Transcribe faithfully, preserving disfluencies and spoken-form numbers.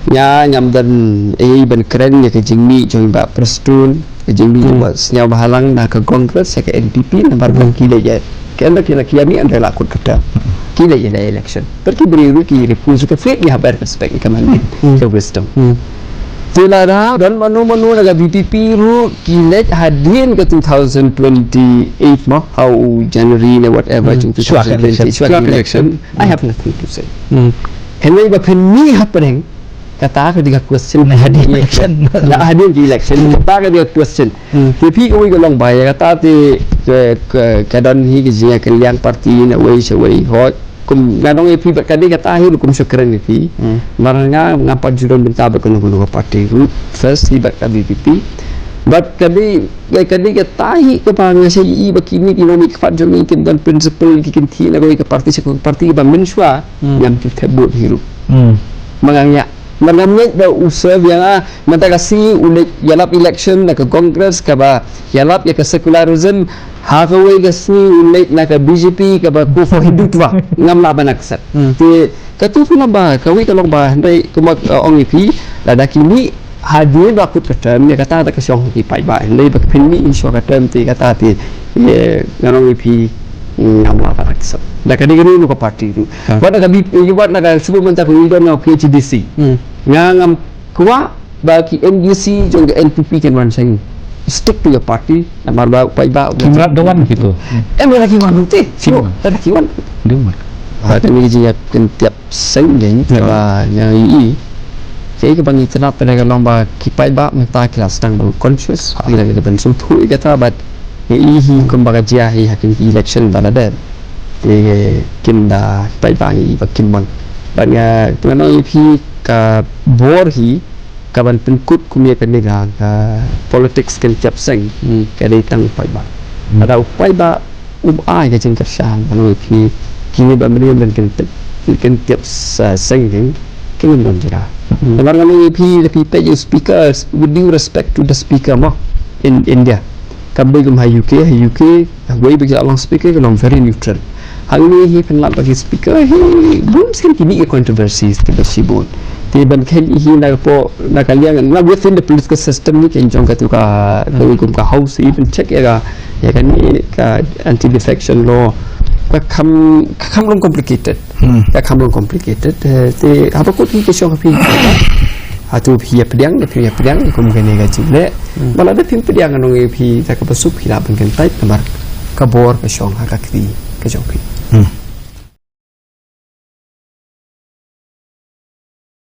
Nga ngam don ei ban kren ïa ka jingmih jong i Bah Prestone, ka jingmih jong Bah Sniawbhalang na ka Congress ïa ka N P P, namar ba ki leit ïa, ka enda ki la ki ïa mih ynda la kut kata. Ki leit ïa election. Bad ki briew ruh ki refuse ka faith, ngi hap ban respect ïa ka man, ka wisdom. Te lada don mano mano na ka V P P ruh ki leit hadien ka two thousand twenty-eight mo, ha u January ne whatever, jong two thousand twenty, shuwa ka election. I have nothing to say. Hynrei ba phin mih hapdeng kata ka dei ka question. Na hadien election. Na hadien ki election. Kata ka dei ka question. Te phi kawei ka long ba ïa kata te ka, ka, ka don hi ka jingïakynliang party na wei sha wei, hooid. Kum nga ong ïa phi bad ka dei kata hi ruh kum shu kren ïa phi. Namar nga, nga pat ju don bynta bad kano kano ka party ruh. First hi bad ka V P P. Bad ka dei, ka, ka dei kata hi kaba nga sa ïohi ba kine ki nongmihkhmat jong ngi kin don principle, ki kynthih na kawei ka party sha kawei ka party, ba mynshuwa ngam ju thep vote hi ruh. Ma nga ïa, ma ngam ngeit ba u serve ïa nga. Mynta ka sngi u leit ïalap election na ka Congress kaba ïalap ïa ka secularism, ha kawei ka sngi u leit na ka B J P kaba ko for Hindutva. Ngam lah ban accept. Te katu ka long ba, kawei ka long ba, hynrei kumba, uh, ong ïa phi, lada ki mih hadien ba kut ka term, ïa kata te ka shong ha ki paidbah, hynrei ba phin mih shuwa ka term te kata te, ïa, nga ong ïa phi, ngam lah ban accept. Da ka dei kano kano ka party ruh. Wat na ka B P, wat na ka, shu mynta ka ngi don na K H A D C. Nga ngam kwah ba ki M D C jong ka N P P kin wan sha ngi. Stick to your party. Namar ba u paidbah, kim rat da wan kito. Em, lada ki wan ruh te. Lada ki wan. Ba kane ka jingïakynthiap seng jong ngi, ba nga ïohi, kaei kaba ngi tnat te ka long ba ki paidbah mynta ki la sdang ban conscious, ki la, ki la ban sngewthuh ïa kata, bad nga ïohi kumba ka jia hi ha kine ki election ba la dep. Te kim da paidbah, ngi ïohi ba kim mon. Bad nga, nga ong ïa phi, ka bor hi kaban pynkut kum ïa kane ka, ka politics kynthiap seng, ka dei tang u paidbah. Lada u paidbah um ai ka jingkyrshan, nga ong ïa phi, kine ba mane ban kynthiap, kynthiap seng, ki ngim don jingkyrmen. Namar nga ong ïa phi, lada phi peit ïa u speaker, with due respect to the speaker mo, in India, kam dei kum ha U K, ha U K, wei ba ki la long speaker ki long very neutral. Hangne hi pynlap ba ki speaker hi bun sien ki mih ki controversies te ba shibun. Te ban khein hi na ka por, na ka liang, na within the political system ni, kin jong katu ka, kawei kum ka house hi pyncheck ïa ka, ïa kane ka anti defection law. Ka kham, ka kham long complicated. Ka kham long complicated. Eh, te haba kut hi ka shong ha phi. Hato phi ïa pdiang, phi ïa pdiang kum kane ka jingleh. Ba lada phim pdiang, nga ong ïa phi, da kaba suk phi lah ban kyntait namar ka bor ka shong ha ka kti ka jong phi.